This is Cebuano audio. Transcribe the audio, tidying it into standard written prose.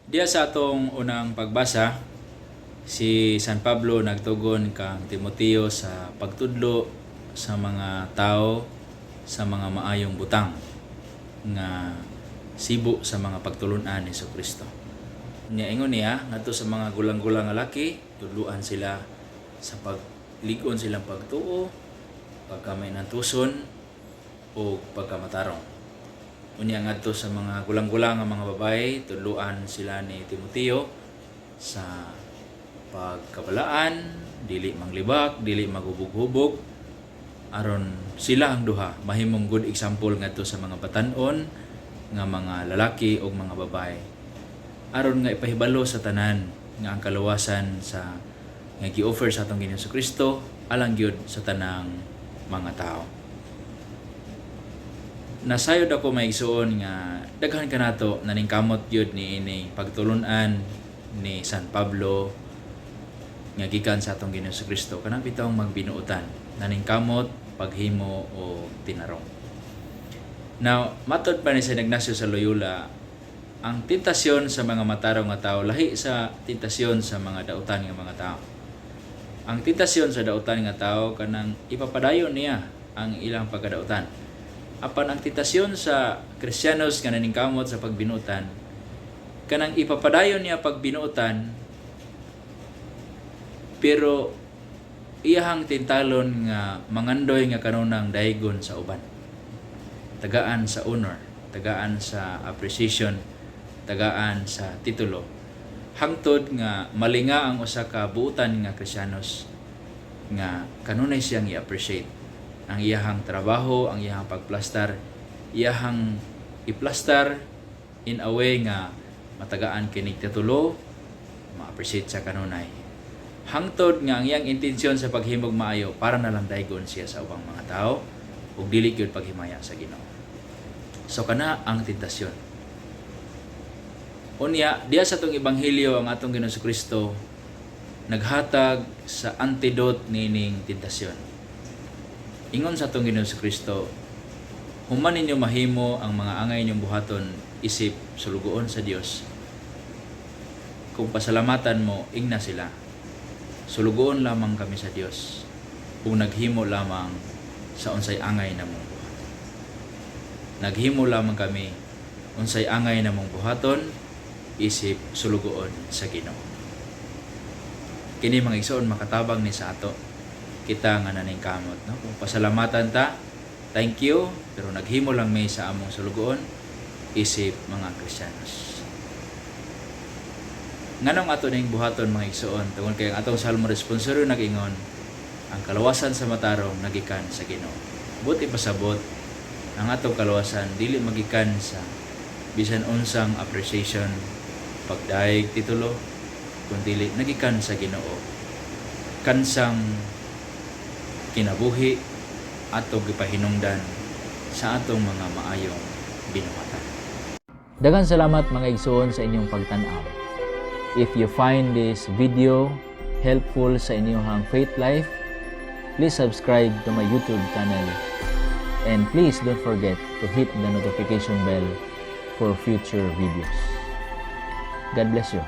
Diya sa atong unang pagbasa, si San Pablo nagtugon kang Timoteo sa pagtudlo sa mga tao sa mga maayong butang nga sibo sa mga pagtulunan ni Kristo. Niya ingon niya ngadto sa mga gulang-gulang nga laki, tudluan sila sa paglig-on silang pagtuo, pagkamainantuson o pagkamatarong. Unya ngadto sa mga gulang-gulang nga mga babae, tudluan sila ni Timoteo sa pagkabalaan, dili manglibak, dili maghubog-hubog, aron sila ang duha mahimong good example ngadto sa mga batan-on nga mga lalaki o mga babae, aron nga ipahibalo sa tanan nga ang kaluwasan sa nga gi-offer sa atong Ginoong Kristo alang gyud sa tanang mga tao. Nasayod ako, mga igsuon, nga daghan kanato naningkamot gyud ni ini pagtulunan ni San Pablo nga gikan sa atong Ginoong Kristo, kanang bitawng magbinuotan, naningkamot paghimo o tinarong. Now, matod pa ni San Ignacio sa Loyola, ang tentasyon sa mga matarong nga tao lahi sa tentasyon sa mga dautan nga mga tao. Ang tentasyon sa dautan nga tao, kanang ipapadayon niya ang ilang pagkadautan. Apan ang tentasyon sa Kristiyanos nga naningkamot sa pagbinuotan, kanang ipapadayon niya pagbinuotan, pero iyahang tintalon nga mangandoy nga kanunang daygon sa uban. Tagaan sa honor, tagaan sa appreciation, tagaan sa titulo. Hangtod nga malinga ang usa ka buutan nga Kristiyanos nga kanunay siyang i-appreciate ang iyahang trabaho, ang iyahang pagplastar, iyahang iplastar in a way nga matagaan kinig titulo, ma-appreciate sa kanunay. Hangtod nga ang iyang intensyon sa paghimog maayo para na lang daygon siya sa ubang mga tao ug dili gyud paghimaya sa Ginoo. So kana ang tentasyon. Unya, diya sa atong ebanghelyo, ang atong Ginoong Kristo naghatag sa antidote niining tentasyon. Ingon sa atong Ginoong Kristo, "Human ninyo mahimo ang mga angay ninyong buhaton isip sulugoon sa Dios, kung pasalamatan mo, ingna sila, 'Sulugoon lamang kami sa Dios kung naghimo lamang sa unsay angay namong buhaton. Naghimo lamang kami unsay angay namong buhaton isip sulugoon sa Ginoo.'" Kini, mga igsoon, makatabang ni sa ato kita nga naningkamot, no? Kung pasalamatan ta, thank you, pero naghimo lang mi sa among sulugoon isip mga Kristiyanos. Nganong ato ning buhaton, mga igsoon? Tungod kay ang atong Salmo responsorio nag-ingon, ang kaluwasan sa matarong nagikan sa Ginoo. Buot ipasabot, ang atong kaluwasan dili magikan sa bisan unsang appreciation, pagdayeg, titulo, kun dili nagikan sa Ginoo. Kansang kinabuhi ato gipahinungdan sa atong mga maayong binuhatan. Daghang salamat, mga igsoon, sa inyong pagtan-aw. If you find this video helpful sa inyong faith life, please subscribe to my YouTube channel. And please don't forget to hit the notification bell for future videos. God bless you.